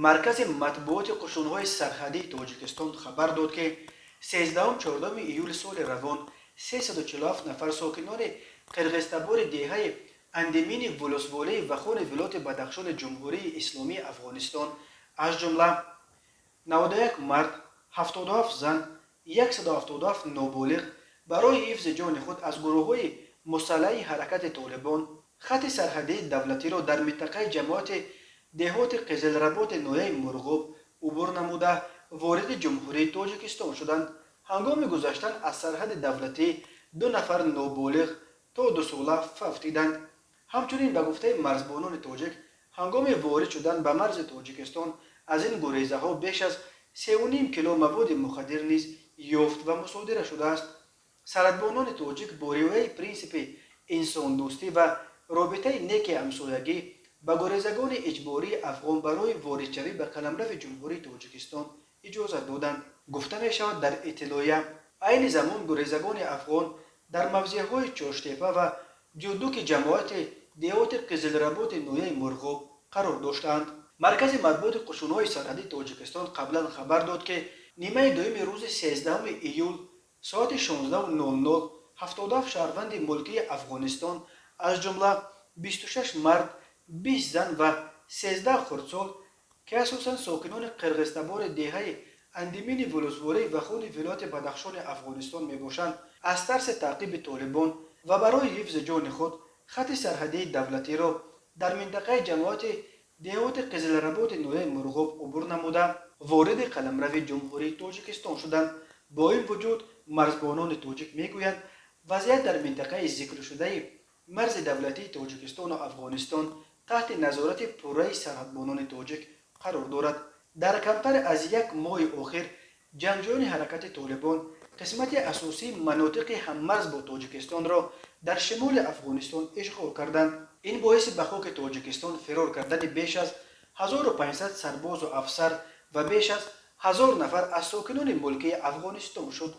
Маркази матбуоти қушунҳои сарҳадии Тоҷикистон хабар дод, ки 13-14 июли соли равон 347 нафар сокинони қирғизтабори деҳаи Андимини волусволии Вахони вилояти Бадахшони Ҷумҳурии Исломии Афғонистон, аз ҷумла 91 мард, 77 зан, 177 ноболиғ, барои ҳифзи ҷони худ аз гурӯҳҳои мусаллаҳи ҳаракати Толибон хати сарҳадии давлатиро дар минтақаи ҷамоати деҳоти Қизилработи ноҳияи Мурғоб убур намуда, вориди Ҷумҳурии Тоҷикистон шуданд. Ҳангоми гузаштан аз сарҳади давлатӣ ду нафар ноболиғ то 2 сола фавтиданд. Ҳамчунин, ба гуфтаи марзбонони тоҷик, ҳангоми ворид шудан ба марзи Тоҷикистон аз ин гурезаҳо беш аз 3,5 кило маводи мухаддир низ ёфт ва мусодира шудааст. Сарҳадбонони тоҷик бо риояи принсипи инсондӯстӣ ва робитаи неки ҳамсоягӣ ба гурезагони иҷбории афғон барои воридшавӣ ба қаламрави Ҷумҳурии Тоҷикистон иҷозат доданд, гуфта мешавад дар иттилоия. Айни замон гурезагони афғон дар мавзеъҳои Чоштепа ва Ҷудуки ҷамоати деҳоти Қизилработи ноҳияи Мурғоб қарор доштаанд. Маркази матбуоти қушунҳои сарҳадии Тоҷикистон қаблан хабар дод, ки нимаи дуюми рӯзи 13 июл соати 16:00 77 шаҳрванди мулкии Афғонистон, аз ҷумла 26 мард, 20 зан ва 13 хурдсол, ки асосан сокинони қирғизтабори деҳаи Андимини волусвории Вахони вилояти Бадахшони Афғонистон мебошанд, аз тарси таъқиби Толибон ва барои ҳифзи ҷони худ хати сарҳадии давлатиро дар минтақаи ҷамоати деҳоти Қизилработи ноҳияи Мурғоб убур намуда, вориди қаламрави Ҷумҳурии Тоҷикистон шуданд. Бо ин вуҷуд, марзбонони тоҷик мегӯянд, вазъият дар минтақаи зикршудаи марзи давлатии Тоҷикистону Афғонистон таҳти назорати пурраи сарҳадбонони тоҷик қарор дорад. Дар камтар аз як моҳи охир ҷангҷӯёни ҳаракати Толибон қисмати асосии манотиқи ҳаммарз бо Тоҷикистонро дар шимоли Афғонистон ишғол карданд. Ин боиси ба хоки Тоҷикистон фирор кардани беш аз 1500 сарбозу афсар ва беш аз 1000 нафар аз сокинони мулкии Афғонистон шуд.